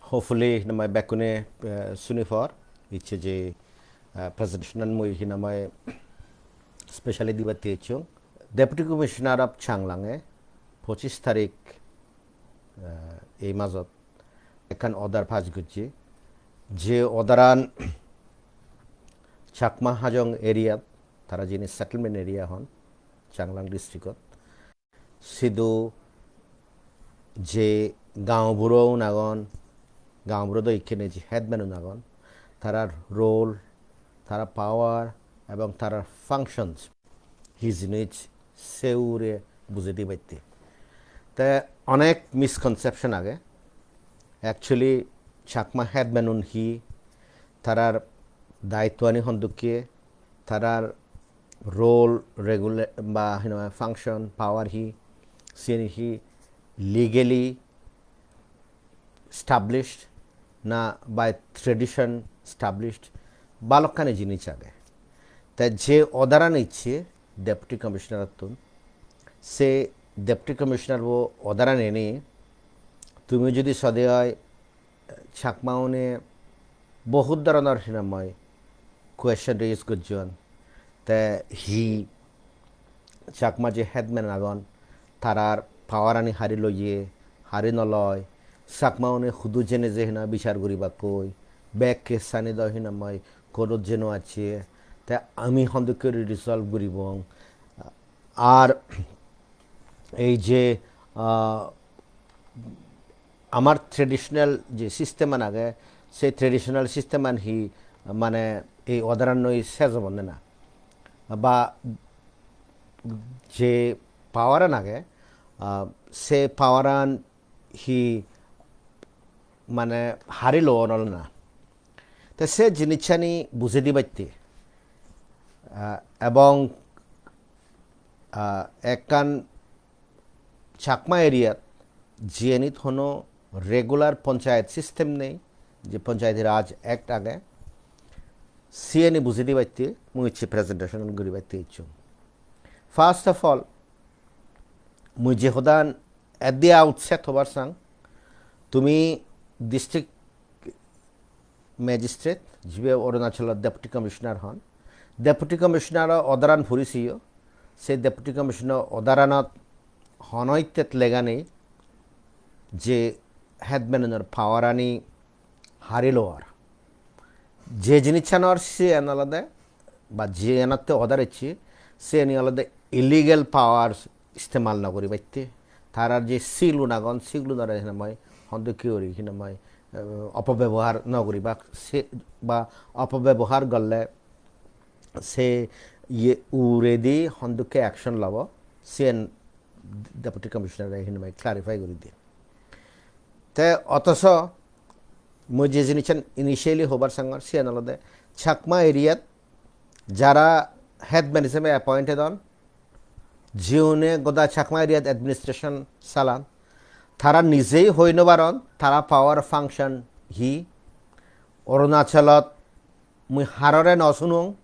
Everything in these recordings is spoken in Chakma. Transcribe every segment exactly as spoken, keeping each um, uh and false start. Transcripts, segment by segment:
Hopefully, hinamai bekkune, eh, suni por, icche je, eh, presentation an mui hinamai specially dibatte icchung. Deputy Commissioner of Changlang e pochish tarik, eh, ei majot ekkan order pass gocche. Je order an Chakma Hajong area, tara jini settlement area hon, Changlang district ot. Sidu je gaonburo un agon, gaonburo do ikkene je headman un agon, tarar role, tara power ebong tarar functions hi jinis se hure bujei dibatte. Te onek misconception age. Actually, Chakma headman un hi, tarar daitto ani hondokke, tarar role, regula-, ba, you know, function, power hi, siyeni hi legally established na by tradition established, balokkani jinis age. Te je order an icche Deputy Commissioner tun, se Deputy Commissioner bo order an eni, tumi jodi sode oi, Chakma une bohut dhoronor hinamai question raise gojjon. Te hi Chakma je headman agon, tarar power ani hari loye, hari no loi, Chakma une hudu jene je hina bichar guribakkoi, bek case ani do hinamai court ot jeno acche, te ami hondokke guri resolve guribong. Ar ei je, ah, amar traditional je system an age, se traditional system an hi mane ei order an noi ses obonne na? Ba je power an age, ah, se power an hi mane hari lo on olo na? Te se jinissani bujei dibatte, ah, ebong, ah, ekkan Chakma area-t jiyenit hono regular panchayat system nei, je Panchayati Raj Act age, siyeni bujei dibatte mui icche presentation guribatte icchung. First of all, mui je hodan at the outset hobar sang, tumi district magistrate, jibe Arunachalor deputy commissioner hon, deputy commissioner order an puri seyo, se deputy commissioner order anot hono ittet lega nei je headman unor power ani hari loar. Je jinissanor siyan olode, ba jiyanatte order icche, siyani olode illegal powers istemal no guribatte. Tarar je seal un agon, seal unore hinamai hondokke guri hinamai, eh, opobebohar no guribak, se, ba opobebohar gorle se iye uguredi hondokke action lobo, siyen deputy commissioner-e hinamai clarify guri diye. Te otoso mui je jinissan initially hobar sangor, siyan olode Chakma area-t jara headman hisebe appointed on, jiune goda Chakma area-t administration salan, tara nijei hoi no paron tara power function hi. Arunachalot mui harore no sunung,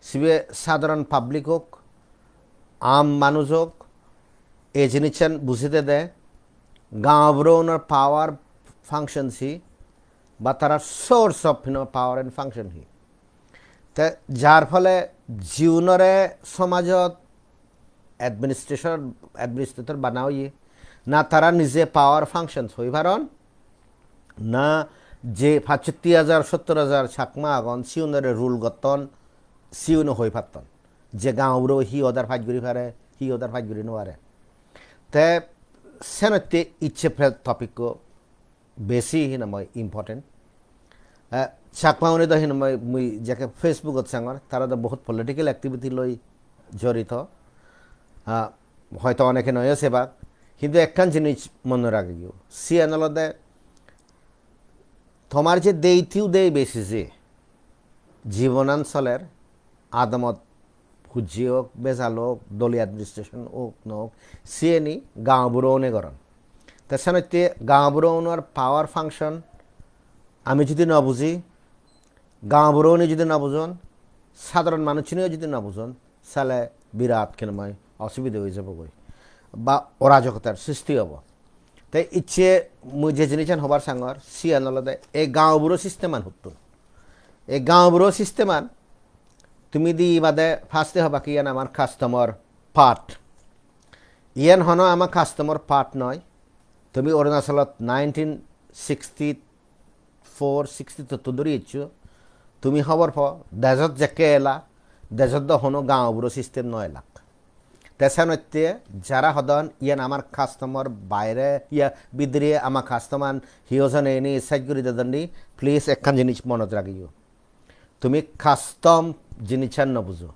sibe sadharon public ok, am manuj ok, ei jinissan bujei dede, gaonburo unor power function hi, ba tarar source of, you know, power and function hi. Te jar phole jiunore somajot administration, administrator bana oye, na tara nije power functions hoi paron, na je pachsotti hajar, sottor hajar Chakma agon, siunore rule gotton, siuno hoi patton. Je gaonburo hi order pass guri pare, hi order pass guri no pare. Te senotte icche pre-, topic-ko besi hinamai important. Eh, Chakma une do hinamai mui jekke Facebook-ot sangor, tara do bohut political activity loi jorito. Ah, hoito oneke noyo sebak, hintu ekkan jinis mone ragiyo. Siyan olode tomar je day to day basis-e jibonan soler, adamot hujje ok, bejal ok, doli administration ok no ok, siyeni gaonburo une goron. Te senotte gaonburo unor power function ami jodi no buji, gaonburo une jodi no bujon, sadharon manuchune jodi no bujon, sale birat hinamai osubide oi jabogoi, ba orajokotar sristi obo. Te icche mui je jinissan hobar sangor, siyan olode ei gaonburo system-an huttun. Ei gaonburo system-an tumi di bade first-e hoba ki iyan amar custom-or part. Iyan hono ama custom-or part noi. Tumi Arunachalot nineteen sixty-four, sixty-two tun dhuri eccho. Tumi hobor po, dejot jekke ela, dejot do hono gaonburo system no elak. Te senotte jara hodon iyan amar custom-or baire, iya bidire ama custom-an hiyo jone ini sej guri dedonni, please ekkan jinis monot ragiyo. Tumi custom jinissan no bujo.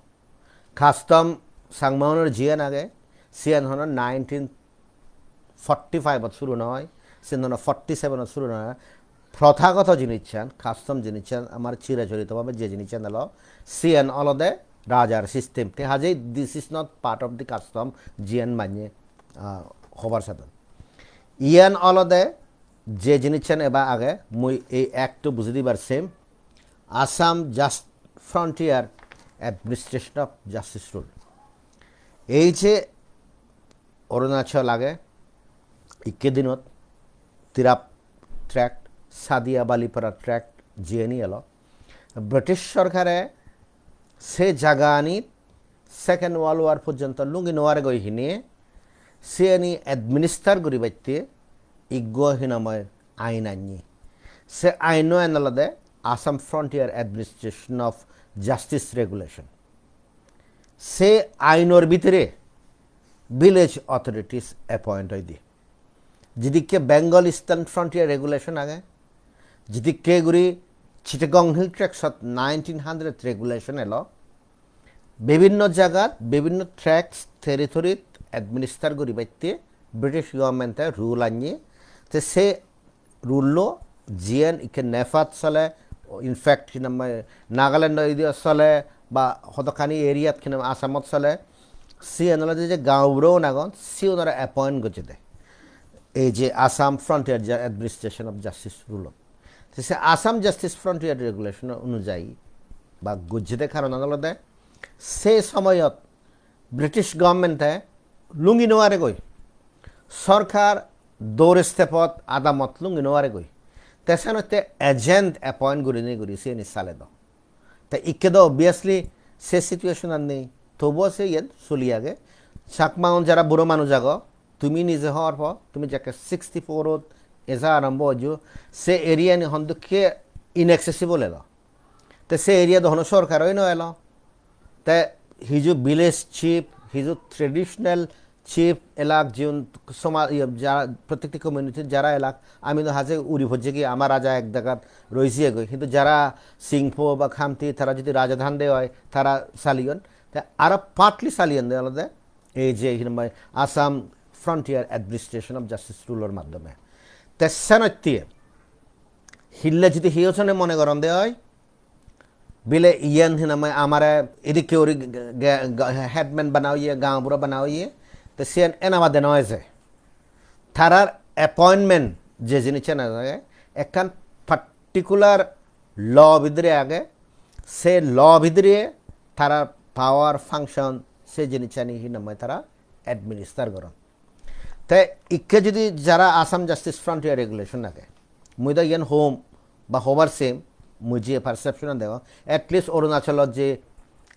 Custom Changmaunor jiyan age, siyan hono nineteen forty-five-ot suru noi, siyan hono forty-seven-ot suru noi. Prothagoto jinissan, custom jinissan, amar chirachorito bhabe je jinissan elo, siyan olode rajar system. Te hajei this is not part of the custom, jiyan manye, ah, hobar sadon. Iyan olode je jinissan eba age, mui ei act-to buji dibar sem, Assam Just Frontier Administration of Justice Rule. Ei je Arunachal age, ikke dinot Tirap Tract, Sadia Balipara Tract, jiyeni elo. British sorkare se jagaanit Second World War porjonto lungi no paregoi hine, siyeni administer guribatte iggo hinamoi ain anni. Se ainno en olode Assam Frontier Administration of Justice Regulation. Se ainor bidire village authorities appoint oide. Jidikke Bengal Eastern Frontier Regulation age, jidikke guri Chittagong Hill Tracts-ot nineteen hundred regulation elo, bibinno jagat, bibinno tracts, territory-t administer guribatte British government-e rule anni. Te se rule-lo jiyen ikke NEFA-t sole, in fact, hinamai Nagaland-o idiyo sole, ba hodokkani area-t hinamai Assam-ot sole, siyen olode je gaonburo agon, siunore appoint gojjede. Ei je Assam Frontier Ju-, Administration of Justice rule-ot. Te se Assam Justice Frontier Regulation onujayi ba gojjede karonan olode se somoyot British government-e lungi no paregoi. Sorkar door step-ot adamot lungi no paregoi. Te senotte agent appoint gurinei guri siyeni sale do. Te ikke do obviously se situation-an nei. Tobuo se iyen soli age. Chakmaun jara buro manuj ago, tumi nije hobor po, tumi jekke sixty-four-ot eja arombo oijo, se area-ni hondokke inaccessible elo. Te se area do hono sorkar oi no elo. Te hiju village chief, hiju traditional chief elak jiun soma-, iye, jara, prottekti community jara elak, ami do haje uri pojje ki ama raja ek jagat roi jiyegoi, hintu jara Singpho ba Khamti tara jodi raja dhande oi, tara saliyon, te aro partly saliyon de olode ei je hinamai Assam Frontier Administration of Justice rule-or maddhome. Te senotte hille jodi hiyojone mone goronde oi, bile iyen hinamai amare edikke guri ge-, ge-, ge-, headman bana oye, gaonbura bana oye, te siyen ena bade noi je. Tarar appointment je jinissan age, ekkan particular law bidire age, se law bidire tarar power function se jinissani hinamai tara administer goron. Te ikke jodi jara Assam Justice Frontier Regulation age, mui do iyen hom ba hobar sem, mui je perception degong, at least Arunachalot je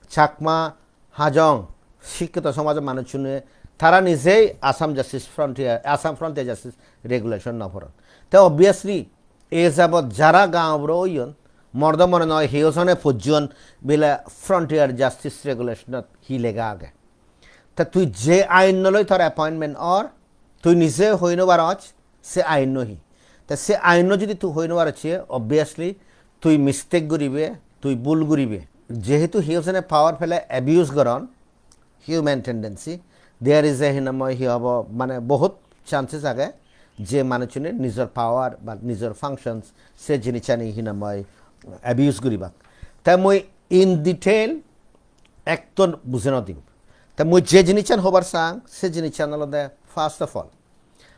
Chakma, Hajong, sikkito somajor manuchune tara nijei Assam Justice Frontier, Assam Frontier Justice Regulation no poron. Te obviously, e jabot jara gaonburo oyon, mor do mone noi hiyojone pojjon bile Frontier Justice Regulation-ot hi lega age. Te tui je ainno loi tor appointment or, tui nije hoi no paroj se ainno hi. Te se ainno jodi tui hoi no paroj, obviously tui mistake guribe, tui bul guribe. Jehetu hiyojone power pele abuse goron, human tendency, there is a hinamoi hi hobo, mane bohut chances age je manuchune nijor power ba nijor functions se jinissani hinamoi abuse guribak. Te mui in detail ekton bujei no dim. Te mui je jinissan hobar sang, se jinissan olode, first of all,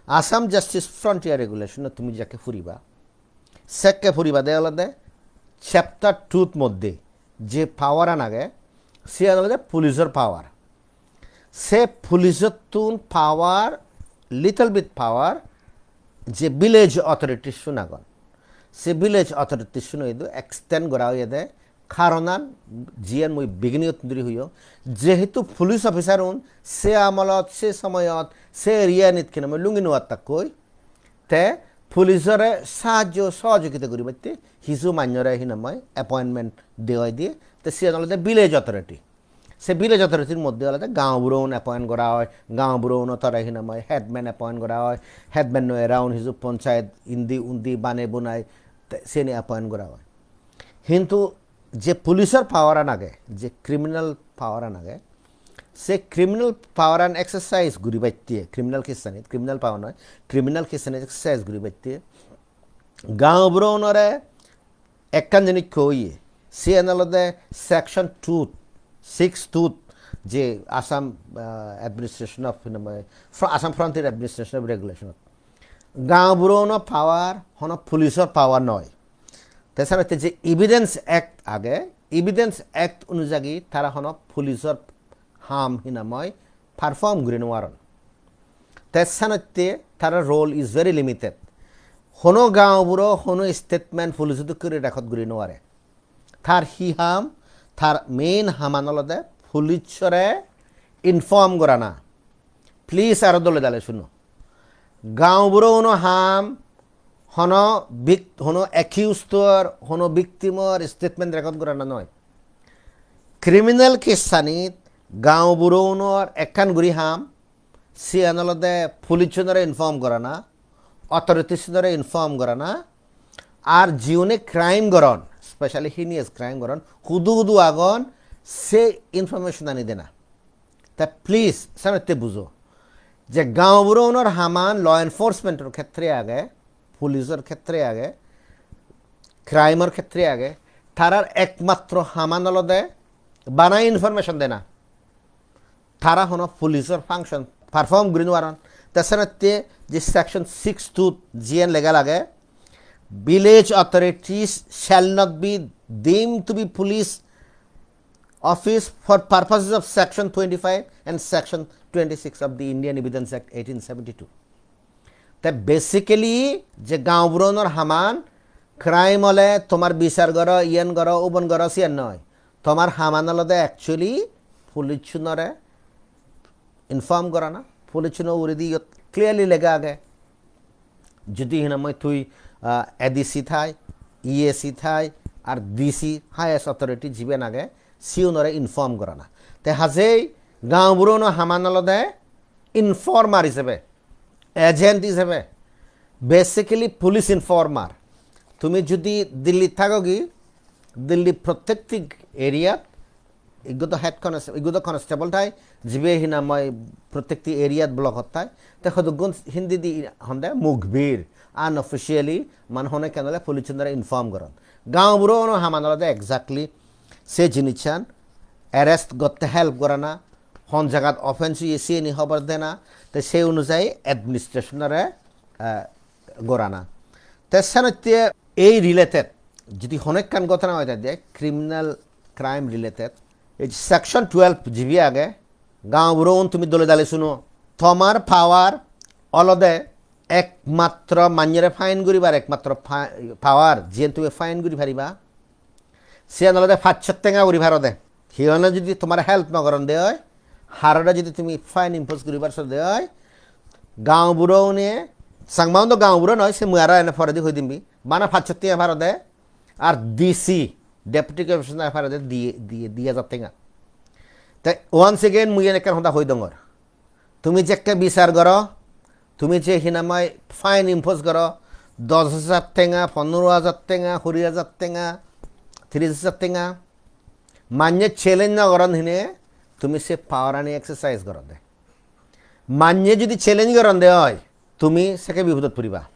Assam Justice Frontier Regulation tumi jekke puriba, sekke puriba de olode chapter two-t moddhe je power an age, siyan olode police-or power. Se police-ottun power, little bit power, je village authorities-un agon, se village authorities-uno idu extend gora oyede, karonan jiyen mui beginning-ottun duri hoyong, jehetu police officer-un se amolot, se somoyot, se area-nit hinamoi lungi no attakkoi, te police-ore sahajjo sohojogita guribatte hiju manjore hinamoi appointment deoi diye, te siyen olode village authority. Se village authority-r moddhe olode gaonburo-un appoint gora oi, gaonburo-uno tore hinamoi headman appoint gora oi, headman-o around hiju panchayat indi undi banei bunai te siyeni appoint gora oi. Hintu je police-or power-an age, je criminal power-an age, se criminal power-an exercise guribatte, criminal case-anit, criminal power noi, criminal case-anit exercise guribatte gaonburo-unore ekkan jinis hoye, siyen olode section two, six two, je Assam, ah, Administration of, hinamoi, Fr-, Assam Frontier Administration of Regulation. Gaonburo-uno power hono police-or power noi. Te senotte je Evidence Act age, Evidence Act onujagi tara hono police-or ham hinamoi perform guri no paron. Te senotte tara role is very limited. Hono gaonburo hono statement police-o dokke guri record guri no pare. Tar hi ham? Tar main haman olode police-ore inform gorana. Please aro dole dale suno. Gaonburo-uno ham hono vic-, hono accused-or, hono victim-or statement record gorana noi. Criminal case-anit gaonburo-unor ekkan guri ham, siyan olode police-unore inform gorana, authorities-unore inform gorana, ar jiune crime goron, specially heinous crime goron, hudu hudu agon, se information-ani dena. Te please, senotte bujo je gaonburo-unor haman law enforcement-or khetre age, police-or khetre age, crime-or khetre age, tarar ekmatro haman olode bana information dena. Tara hono police-or function perform guri no paron. Te senotte je section six two jiyen lega lage, village authorities shall not be deemed to be police office for purposes of section twenty-five and section twenty-six of the Indian Evidence Act eighteen seventy-two. Te basically je gaonburo-unor haman crime ole tomar bisar goro, iyen goro, ubon goro, siyan noi. Tomar haman olode actually police-unore inform gorana, police-uno uguredi iyot clearly lega age. Jodi hinamoi tui, ah, A D C thai, E A C thai, ar D C, highest authority jiben age, siunore inform gorana. Te hajei gaonburo-uno haman olode informer hisebe, agent hisebe, basically police informer. Tumi jodi Delhi thagogi, Delhi prottekti area-t, ikko do head constable, ikko do constable thai, jibe hinamoi prottekti area-t block-ot thai. Te hodukgun Hindi di honde mukhbir, unofficially, mane hone kenole police-unore inform goron. Gaonburo-uno haman olode exactly se jinissan, arrest gotte help gorana, hon jagat offense oye siyeni hobor dena, te se onujai administration-ore, eh, gorana. Te senotte ei related, jodi hono ekkan ghotona oi thai de, criminal crime related, ei section twelve jibe age, gaonburo-un tumi dole dale suno, tomar power olode ekmatro manjore fine guribar ekmatro pa-, power, jiyen tumi fine guri pariba, siyan olode pachsot tenga guri parode. Hi honne jodi tomare help no goron de oi, harore jodi tumi fine impose guribar sode oi, gaonburo-une, Changma-un do gaonburo noi, se mui aro ene poredi hoi dimbi, bana pachsot tenga parode, ar D C, Deputy Commissioner parode di, di, di hajar tenga. Te once again mui ene ekkan hoda hoi dongor. Tumi jekke bisar goro, tumi je hinamai fine impose goro, dos hajar tenga, pondro hajar tenga, kuri hajar tenga, tiris hajar tenga, manye challenge no goron hine, tumi se power ani exercise gorode. Manye jodi challenge goron de oi, tumi sekke bipodot puriba.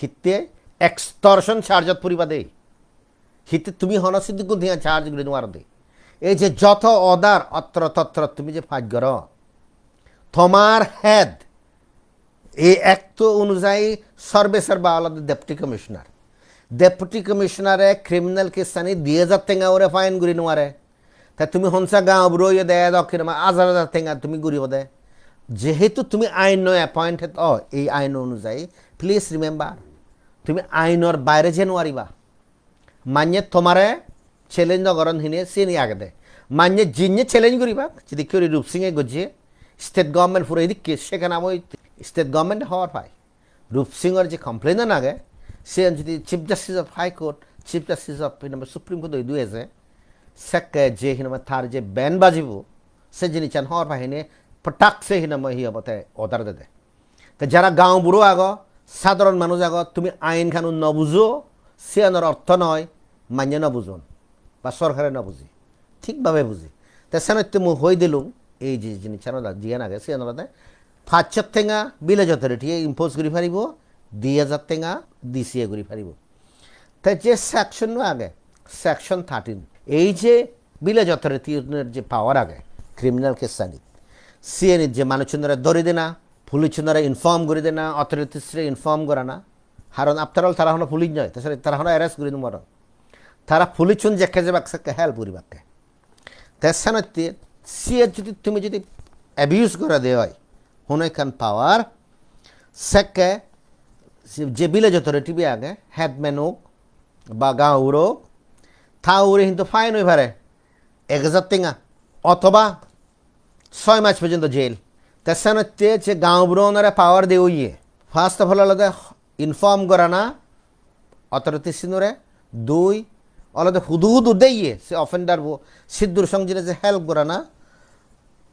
Hitte extortion charge-ot puriba de. Hitte tumi hono siddhi gun tenga charge guri no paro de. Ei je joto order otro totro tumi je pass goro, tomar head ei act-o onujai sorbe sorba olode Deputy Commissioner. Deputy Commissioner-e criminal case-ani di hajar tenga ore fine guri no pare. Te tumi honsa gaonburo oye de edok hinamai hajar hajar tenga tumi guribo de. Jehetu tumi aino appointed o, ei aino onujai Please remember, tumi ainor baire jei no pariba. Manye tomare challenge no goron hine siyeni agede. Manye jinye challenge guribak, jedikke guri Rup Singhe gojje, state government puro edikke, sekhane oi state government hobor pai. Rup Singhor je complaint an age, siyan jodi Chief Justice of High Court, Chief Justice of, you know, Supreme Court oi duye je, sekke je, you know, tar je ban bajibo, se jinissan hobor pai hine, patak se, you know, hi obo te order dede. Te jara gaonburo ago, sadharon manuj ago, tumi ain kanun no bujo, siyanor ortho noi, manye no bujon, ba sorkare no buje. Thik bhabe buji. Te senotte mui hoi dilung, ei je jinissan oda jiyan age, siyan olode pachsot tenga village authority-e impose guri paribo, di hajar tenga D C-e guri paribo. Te je section-o age, section thirteen, ei je village authority-r je power age, criminal case-anit, siyenit je manuchunore dhori dena, police-unore inform guri dena, authorities-re inform gorana, haron after all tara hono police noi, te sere tara hono arrest guri no paron. Tara police-un jekke jebak sekke help guribakke. Te senotte siye jodi tumi jodi abuse gorede oi, hono ekkan power, sekke je village authority be age, headman ok ba gaonburo ok, ta ugure hintu fine oi pare ek hajar tenga othoba soi mas porjonto jail. Te senotte je gaonburo onore power de oye, first of all olode inform gorana authorities-unore, dui olode hudu hudu deye se offender bo siddur song jine je help gorana,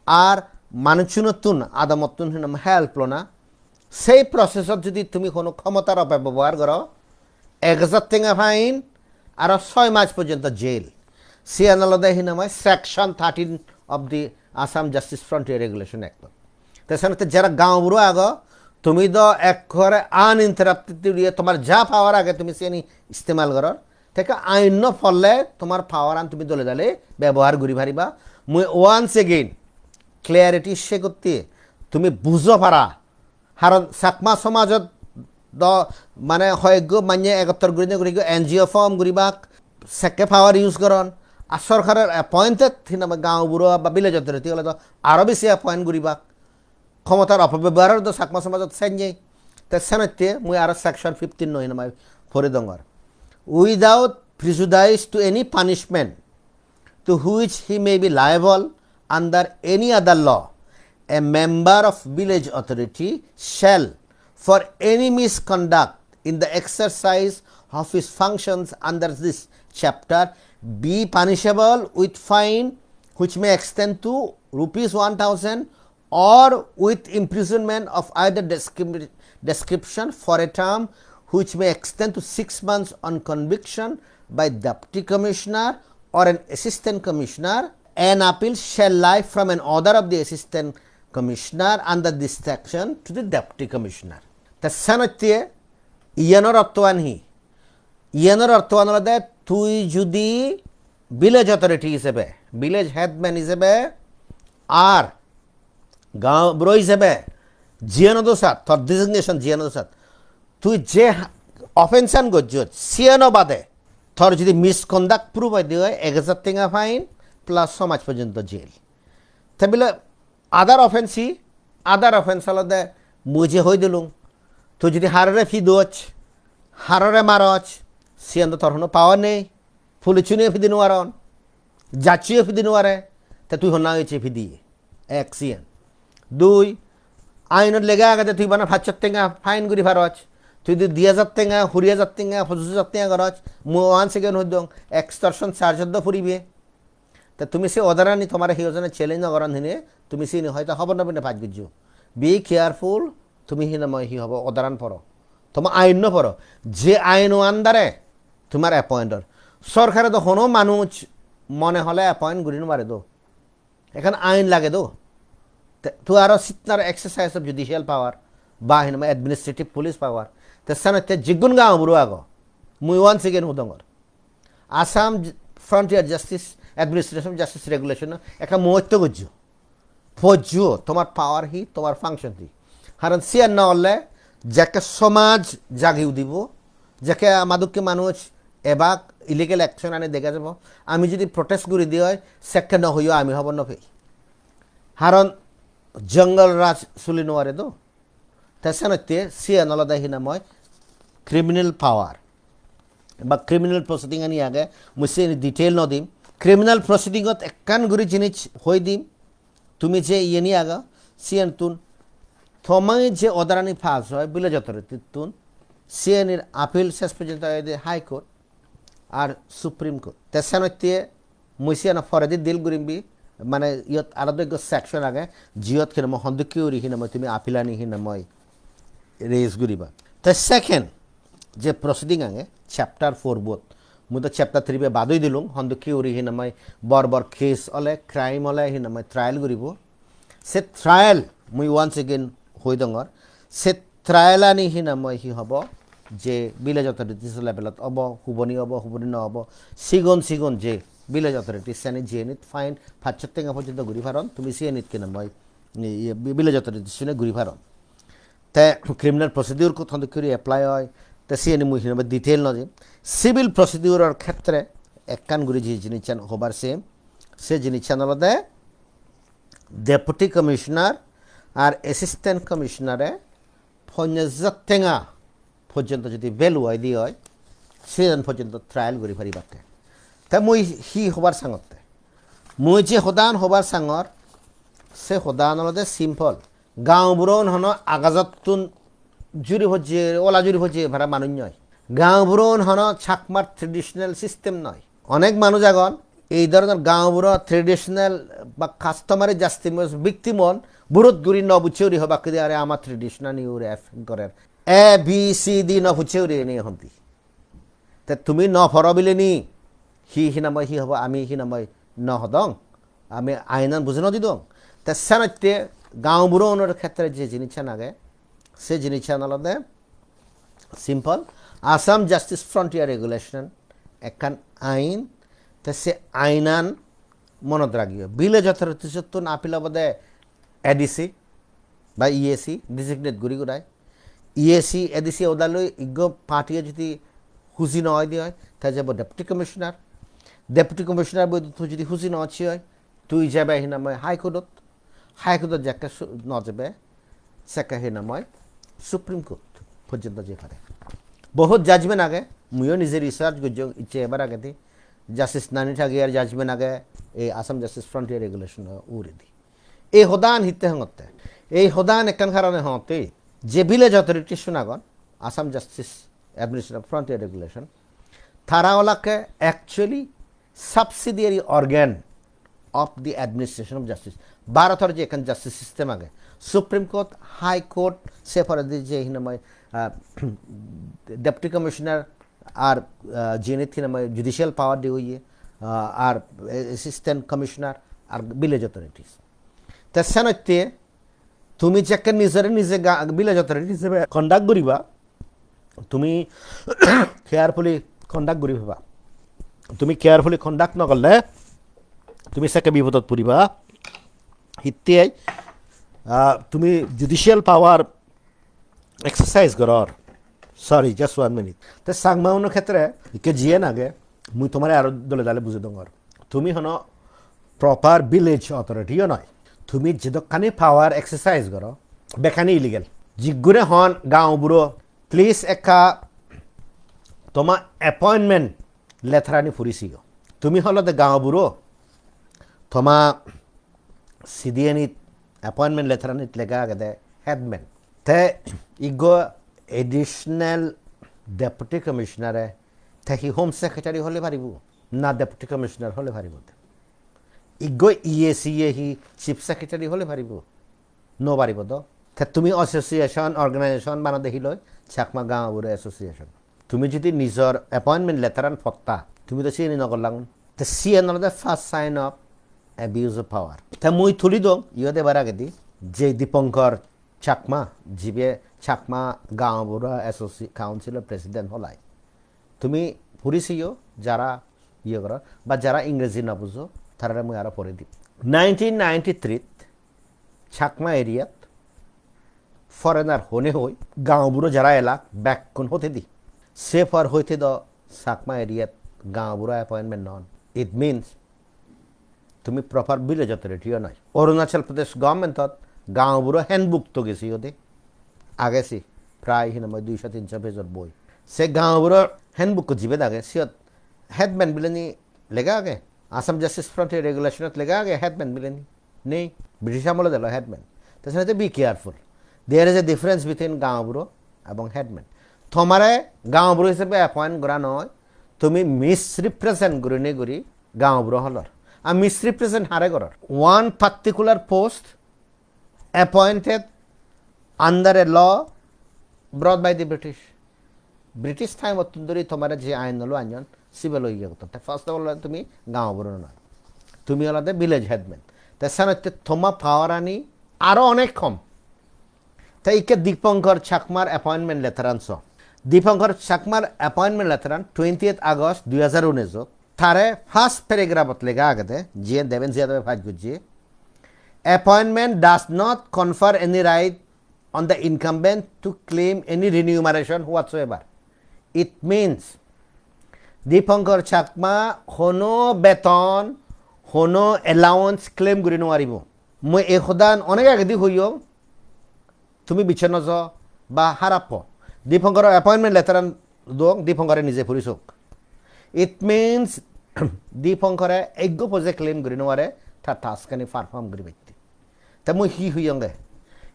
ar manuchunottun, adamottun hinam help lona. Sei process-ot jodi tumi hono khomotar opobebohar goro, ek hajar tenga fine, aro soi mas porjonto jail. Siyan olode hinamai section thirteen of the Assam Justice Frontier Regulation Act. Te senotte jara gaonburo ago, tumi do ekkore uninterrupted guriye tomar ja power age tumi siyeni istemal goror. Te ekka ain no polle tomar power an tumi dole dale bebohar guri pariba. Mui once again clarity se gotte tumi bujo para. Haron Chakma somajot do mane hoyekko manye egottor gurine guri ekko N G O form guribak, sekke power use goron. Ar sorkaror appointed hinamai gaonburo ba village authority ole do aro besi appoint guribak. Khomotar opobeboharor do Chakma somajot sennye. Te senotte mui aro section fifteen-o hinamai pori dongor. Without prejudice to any punishment to which he may be liable under any other law, a member of village authority shall, for any misconduct in the exercise of his functions under this chapter, be punishable with fine which may extend to rupees one thousand or with imprisonment of either descrip-, description for a term which may extend to six months on conviction by deputy commissioner or an assistant commissioner. An appeal shall lie from an order of the assistant commissioner under this section to the deputy commissioner. Te senotte iyanor orthoan hi? Iyanor orthoan olode tui judi village authority hisebe, village headman hisebe, ar gaonburo hisebe, jiyan odo sat, tor designation jiyan odo sat, tui je offence an gojjot, siyano bade tor judi misconduct prove oide oi, ek hajar tenga fine plus so mas porjonto jail. Te bile other offence hi? Other offence olode mui je hoi dilung, tui judi harore pidoch, harore maroch, siyan do tor hono power nei. Police-une pidi no paron, judge-e pidi no pare, te tui honna oiche pidi? Ek siyan. Dui, ainot lega agede tui bana pachsot tenga fine guri paros, tui judi di hajar tenga, kuri hajar tenga, pochis hajar tenga goros, mui once again hoi dong, extortion charge-ot do puribe. Te tumi se order-ani tomare hi hojone challenge no goron hine, tumi sini hoyto hobor no pine pass gojjo. Be careful, tumi hinamai hi hobo order-an poro. Toma ain no poro. Je aino under-e tomar appoint or. Sorkare do hono manuj mone hole appoint guri no pare do. Ekkan ain lage do. Te, tui aro sit aro exercise of judicial power ba hinamai administrative police power. Te senotte jiggun gaonburo ago. Mui once again hudongor. Assam J-, Frontier Justice Administration Justice Regulation ekka muosto gojjo. Pojjo, tomar power hi, tomar function hi. Karon siyan no ole jekke somaj jagi udibo, jekke amadokke manuj ebak illegal action ani dega jabo. Ami jodi protest guri di oi, sekke no hoyo ami hobor no pei. Karon jungle raj suli no pare do. Te senotte siyan olode hi nang hoi criminal power ba criminal proceeding ani age, mui siyeni detail no dim. Criminal proceeding ot ekkan guri jinis hoi dim, tumi je iyeni ago, siyentun tomai je order ani pass oi village authority tun, siyenir appeal ses porjonto oide High Court ar Supreme Court. Te senotte mui siyano poredi deal gurim bi, mane iyot aro do ekko section age, jiyot hi nang hoi hondokke guri hi nang hoi tumi appeal ani hi nang hoi raise guriba. Te second je proceeding age chapter four bot, mui do chapter three be bad oi dilung, hondokke guri hi nang hoi bor bor case ole, crime ole hi nang hoi trial guribo. Se trial mui once again hoi dongor, se trial ani hi nang hoi hi hobo, je village authorities level ot obo, huboni obo, huboni no obo, sigon sigon je village authorities ani jenit fine pachsot tenga porjonto guri paron, tumi siyenit hi nang hoi, iye, village authorities une guri paron. Te criminal procedure kotton dokke guri apply oi, te siyeni mui hi nang hoi detail no dim. Civil procedure or khetre ekkan guri je jinissan hobar sem, se jinissan olode deputy commissioner ar assistant commissioner e ponchash hajar tenga porjonto jodi value oi di oi, siyan porjonto trial guri paribakke. Te mui hi hobar sangotte? Mui je hodan hobar sangor, se hodan olode simple. Gaonburo un hono agajottun juri pojje, ola juri pojje para manuj noi. Gaonburo un hono Chakmar traditional system noi. Onek manuj agon, ei dhoronor gaonburo traditional ba customary justice victim on, burot guri no bucche guri hobak de are ama traditional ani ure affect gorer. A, B, C, D no bucche guri ene hondi. Te tumi no poro bileni, hi hi nang hoi hi hobo, ami hi nang hoi no hodong, ami ainan buji no didong. Te senotte gaonburo unor khetre je jinissan age, se jinissan olode simple, Assam Justice Frontier Regulation ekkan ain, te se ainan monot ragiyo. Village authorities ottun appeal obode A D C ba E A C designate guri gurai. E A C, A D C order loi iggo party jodi huji no oi de oi, te jebo deputy commissioner. Deputy commissioner boi tui jodi huji no occhi oi, tui jebe hi nang hoi High Court ot. High Court ot jekke su-, no jebe, sekke hi nang hoi Supreme Court porjonto je pare. Bohut judgment age, muiyo nije research gojjong, icche ebar agedi. Justice Nani Thagiar judgment age, ei Assam Justice Frontier Regulation o uguredi. Ei hodan hitte hongotte? Ei hodan ekkan karone hongotte, je village authorities un agon, Assam Justice Administration Frontier Regulation, tara olakke actually subsidiary organ of the administration of justice. Bharotor je ekkan justice system age, Supreme Court, High Court, se poredi je hi nang hoi, ah, Deputy Commissioner ar, ah, jinit hi nang hoi judicial power de oye, ah, ar Assistant Commissioner ar village authorities. Te senotte tumi jekke nijore nije ga-, village authority hisebe conduct guriba, tumi carefully conduct guri peba. Tumi carefully conduct no gorle, tumi sekke bipodot puriba. Hitte, ah, tumi judicial power exercise goror. Sorry, just one minute. Te Changma uno khetre ikke jiyen age, mui tomare aro dole dale bujei dongor. Tumi hono proper village authority o noi. Tumi jedokkani power exercise goro, bekkani illegal. Jiggure hon gaonburo, please ekka toma appointment letter ani puri siyo. Tumi holode gaonburo, toma C D N it appointment letter anit lega agede headman. Te iggo additional deputy commissioner e, te hi home secretary hole paribo na deputy commissioner hole paribo? Iggo E A C e hi chief secretary hole paribo? No paribo do. Te tumi association, organization banade hi loi? Chakma Gaonbura Association. Tumi jodi nijor appointment letter an potta, tumi do siyeni no gorlang. Te siyen olode first sign of abuse of power. Te mui tuli dong, iyot ebar agedi, je Dipankar Chakma, jibe Chakma Gaonbura Associ-, Council of President holai. Tumi puri siyo, jara iye goro, ba jara Ingreji no bujo, tarare mui aro pore dim. Nineteen ninety-three Chakma area-t foreigner hone hoi, gaonburo jara elak, bekkun hote di. Se por hoite do Chakma area-t gaonburo appointment non. It means tumi proper village authority-o noi. Arunachal Pradesh government-ot gaonburo handbook to gesi ode. Age se prai hinamoi duiso tinso pejor boi. Se gaonburo handbook-ot jibe dage, siyot headman bileni lega age. Assam Justice Frontier Regulation-ot lega age headman bileni. Nei, British amolot elo headman. Te senotte be careful. There is a difference between gaonburo ebong headman. Tomare gaonburo hisebe appoint gora noi, tumi misrepresent gurinei guri gaonburo holor. Ar misrepresent hare goror? One particular post appointed under a law brought by the British. British time-ottun dhori tomare je ain loi anyon, sibe loi iye gotton. Te first of all, tumi gaonburo noi. Tumi olode village headman. Te senotte toma power ani aro onek kom. Te ikke Dipankar Chakmar appointment letter an so. Dipankar Chakmar appointment letter an twentieth August dui hajar unis-ot. Tare first paragraph-ot lega agede, jiyen Deven Ziadabe pass gojje, "Appointment does not confer any right on the incumbent to claim any remuneration whatsoever." It means, Dipankar Chakma hono beton, hono allowance claim guri no paribo. Mui ei hodan onek agedi hoyong, tumi bichar no jo ba harap po. Dipankar appointment letter an dong, Dipankare nije puri sok. It means Dipankare ekko poje claim guri no pare, ta task ani perform guri bette. Te mui hi hoyonge?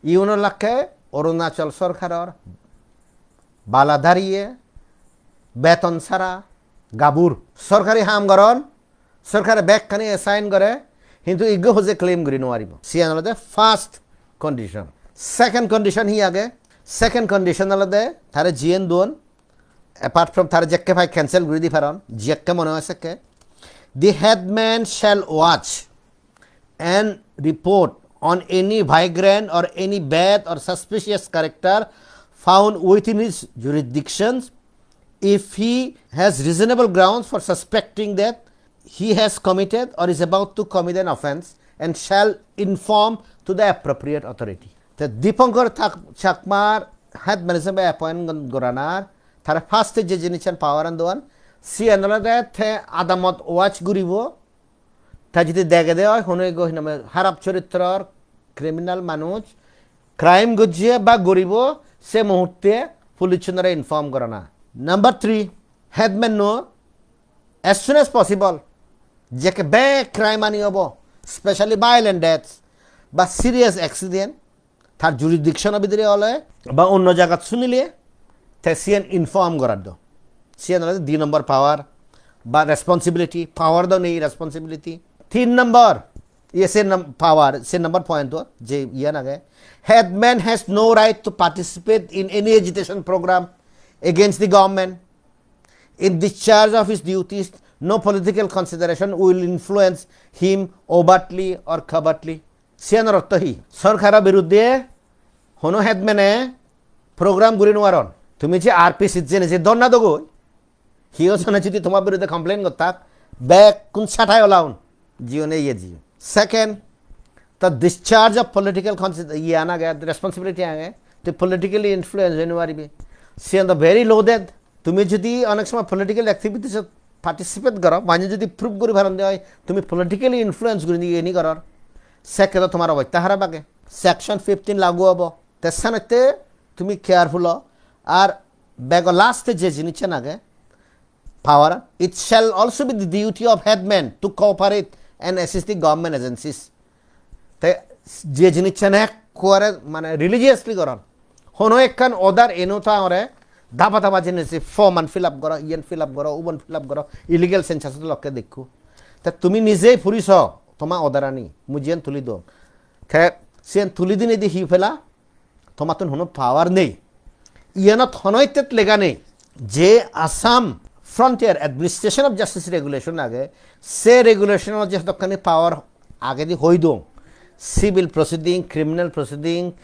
Iuno lakke Arunachal sorkaror bala dariye, beton sara, gabur. Sorkari ham goron, sorkare bekkani assign gore, hintu iggo hoje claim guri no paribo. Siyan olode first condition. Second condition hi age? Second condition olode tare jiyen don, apart from tare jekke pai cancel guri di paron, jekke mone hoy sekke. The headman shall watch and report on any vagrant or any bad or suspicious character found within his jurisdiction if he has reasonable grounds for suspecting that he has committed or is about to commit an offence and shall inform to the appropriate authority. Te Dipankar Thak-, Chakmar headman hisebe appoint goranar, tare first je jinissan power an doan, siyan olode te adamot watch guribo, ta jodi degede oi hono ego hiname harap choritror criminal manuj crime gojje ba guribo, se muhurte police unore inform gorana. Number three, headman no as soon as possible jekke bek crime ani obo, specially violent deaths ba serious accident, tar jurisdiction bidire ole ba onno jagat sunile te siyen inform gorar do. Siyen olode di number power ba responsibility, power do nei, responsibility. Tin number, iye se num-, power, se number point to je iyan age, headman has no right to participate in any agitation program against the government. In discharge of his duties, no political consideration will influence him overtly or covertly. Siyanor ortho hi? Sorkaro biruddhe hono headmane program guri nw paron. Tumi je R P C jene je dhorna dogoi, hiyo jone jodi tomar biruddhe complain gottak, bekkun satai olaun, jiyone iye jiyo. Second, the discharge of political consi-, iye an age, responsibility age, tui politically influence oi nw paribi. Siyan do very loaded. Tumi jodi onek somoy political activities ot participate goro, mane jodi prove guri paron de oi, tumi politically influence guri iye ni goror, sekke do tomar obosta harap age. Section fifteen lagu obo. Te senotte tumi careful o. Ar bego last e je jinissan age, power, it shall also be the duty of headman to cooperate and assist the government agencies. Te je jinissan ekkore mane religiously goron, hono ekkan order eno ta ore daba daba jinis, form an fill up goro, iyen fill up goro, ubon fill up goro, illegal census lokke dekku. Te tumi nije puri so, toma order ani, mui jiyen tuli dong. Te siyen tuli dinedi hi pela? Tomattun hono power nei. Iyanot hono ittet lega nei je Assam Frontier Administration of Justice Regulation age, se regulation-ot je dokkani power agedi hoi dong, civil proceeding, criminal proceeding,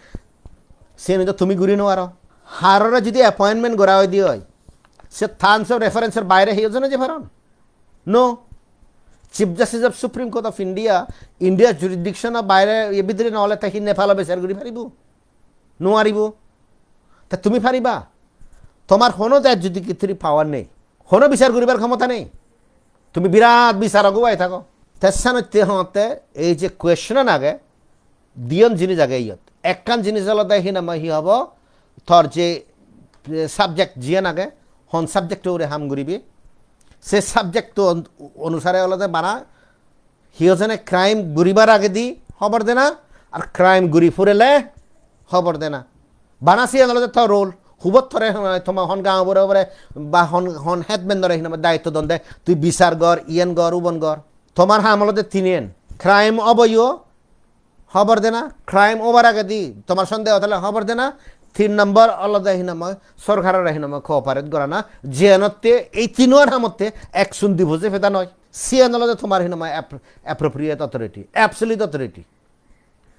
siyeni do tumi guri no paro. Harore jodi appointment gora oide oi, se terms of reference-or baire hiyo jone je paron? No. Chief Justice of Supreme Court of India, India jurisdiction-or baire, e bidire no ole te hi Nepal-o bichar guri paribo? Nuwaribo. Ta tumi pariba? Tomar hono der judicatory power nei, hono bichar guribar khomota nei. Tumi birat bicharok obai thago. Te senotte hotte ei je question an age, diyon jinis age iyot. Ekkan jinis olode hi nang hoi hi hobo, tor je, eh, subject jiyan age, hon subject-o ugure ham guribi, se subject-o on-, onusare olode bana hi hojone crime guribar agedi hobor dena, ar crime guri purele hobor dena. Bana siyan olode tor role. Hubot tore, eh, toma hon gaonbura obore ba hon, hon headman-ore hinamai daitto don de, tui bisar gor, iyen gor, ubon gor. Tomar ham olode tinen. Crime oboyo hobor dena, crime obar agedi tomar sondeho thale hobor dena, tin nombor olode hinamai sorkarore hinamai cooperate gorana, jiyenotte ei tinuan hamotte action dibo je peda noi. Siyan olode tomar hinamai app-, appropriate authority, absolute authority.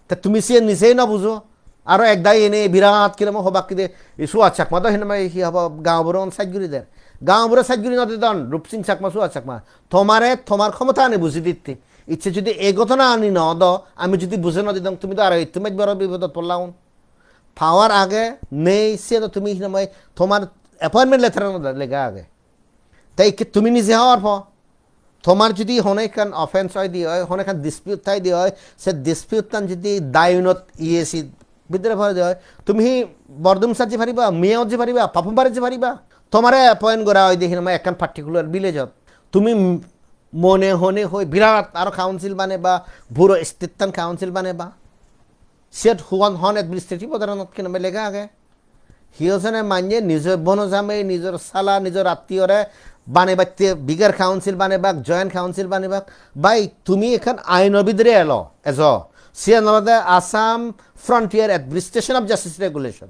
Te tumi siyen nijei no bujo. Aro ek dagi ene birat kiramo hobak kide, ei Suhas Chakma do hinamai hi hobo gaonburo side guri der. Gaonburo side guri no didon, Rupsing Chakma, Suhas Chakma. Tomare, tomar khomota ani buji ditte. Icche judi ei ghotona ani no do, ami judi buje no didong, tumi do aro ittu mej boro bipodot polla un. Power age, nei, siye do tumi hinamai, tomar appointment letter-anot lega age. Te ikke tumi nije hobor po. Tomar judi hono ekkan offense oi de oi, hono ekkan dispute thai de oi, se dispute-tan judi Diyunot E A C bidire pore de oi, tumi hi Bordumsat jei pariba, Miyaot jei pariba, Papum Pare jei pariba? Tomare appoint gora oi de hinamai ekkan particular village-ot. Tumi mone hone hoi birat aro council baneba, puro state-tan council baneba. Siyot hon, hon administrative order-anot hinamai lega age? Hi hojone manye nijor bono jamei, nijor sala, nijor attiyore banebatte bigger council banebak, joint council banebak. Bhai, tumi ekkan aino bidire elo, ejo. Siyan olode Assam Frontier Administration of Justice Regulation.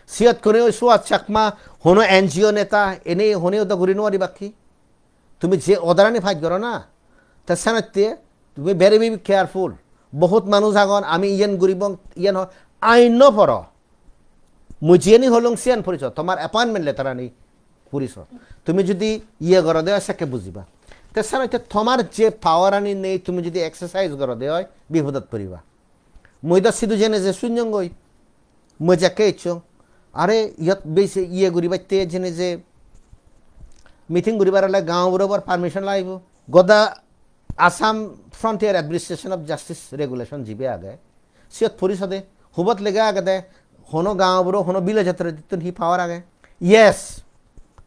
Siyot kone oi Suhas Chakma, hono N G O neta, ene hone odo guri no paribak ki? Tumi je order-ani pass goro na, te senotte tumi very, very careful. Bohut manuj agon, ami iyen guribong, iyen ho-, ain no poro. Mui jiyeni holung siyen puriso, tomar appointment letter-ani puriso. Tumi judi iye goro de oi, sekke bujiba. Te senotte tomar je power-ani nei, tumi judi exercise goro de oi, bipodot puriba. Mui do sidu jene je sunyongoi. Mui jekke icchong. Are iyot bese iye guribatte jene je meeting guribar ole gaonburo bor permission lagibo. Goda Assam Frontier Administration of Justice Regulation jibe age. Siyot puri so de, hubot lega agede, hono gaonburo, hono village authority-tun hi power age? Yes.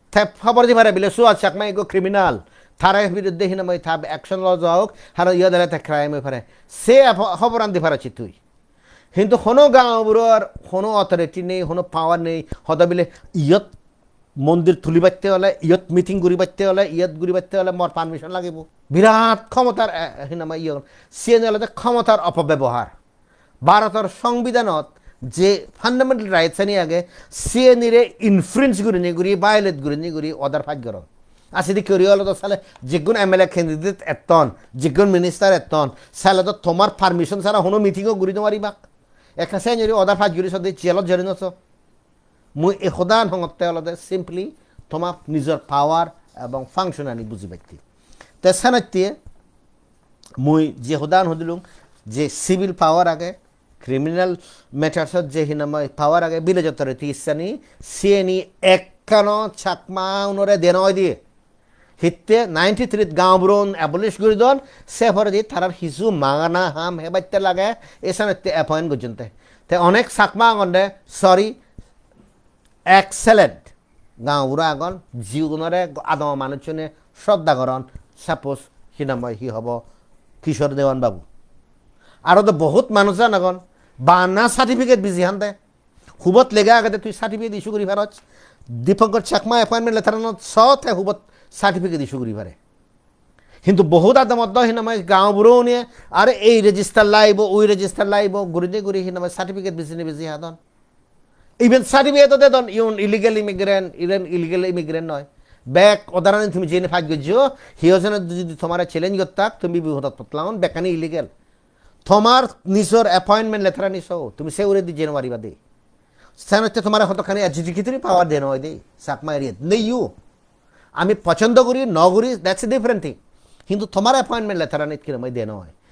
Te hobor di pare bile Suhas Chakma ekko criminal. Tare biruddhe hinamai ta action lo jaok, haro iyot ole te crime oi pare. Se ap-, hoboran di pare chi tui. Hintu hono gaonburor hono authority nei, hono power nei, hodo bile iyot mondir tulibatte ole, iyot meeting guribatte ole, iyot guribatte ole mor permission lagibo. Birat khomotar, eh, hinamai iye. Siyen olode khomotar opobebohar. Bharotor Songbidanot je fundamental rights-ani age, siyenire infringe gurinei guri, violate gurinei guri order pass goron. Ar sedokke guri olode sale jiggun M L A candidate etton, jiggun minister etton, sale do tomar permission sara hono meeting-o guri no paribak. Ekka siyenire order pass guri sode jailot jori no so. Mui ei hodan hongotte olode simply toma nijor power ebong function ani bujibatte. Te senotte mui je hodan hodilung je civil power age, criminal matters-ot je hinamai power age, village authority issani, siyeni ekkano Chakma unore dena oide. Hitte ninety-three-t gaonburon abolish guri don, se poredi tarar hissu magana ham hebatte lage, esanotte appoint gojjonte. Te onek Chakma agonde, sorry, excellent gaonbura agon, jigunore adama manuchchune shraddha goron, suppose hinamai hi hobo, Kishore Dewan babu. Aro do bohut manuj agon, bana certificate biji hande. Hubot lega agede tui certificate issue guri paros. Dipankar Chakma appointment letter-anot so te hubot certificate issue guri pare. Hintu bohut adamot do hinamai gaonburo uniye, are ei register lagibo, ui register lagibo, gurine guri hinamai certificate bijine biji hadon. Even certificate-o dedon, iun illegal immigrant, iun illegal immigrant noi. Bek order-ani tumi jene pass gojjo, hi hojone jodi tomare challenge gottak, tumi bipodot potlaun, bekkani illegal. Tomar nijor appointment letter-ani so, tumi se uguredi jei no pariba de. Senotte tomare hodokkani adjudicatory power dena oide, Chakma area-t. Nei you. Ami pochondo guri, no guri, that's a different thing. Hintu tomar appointment letter-anit hinamai dena oi.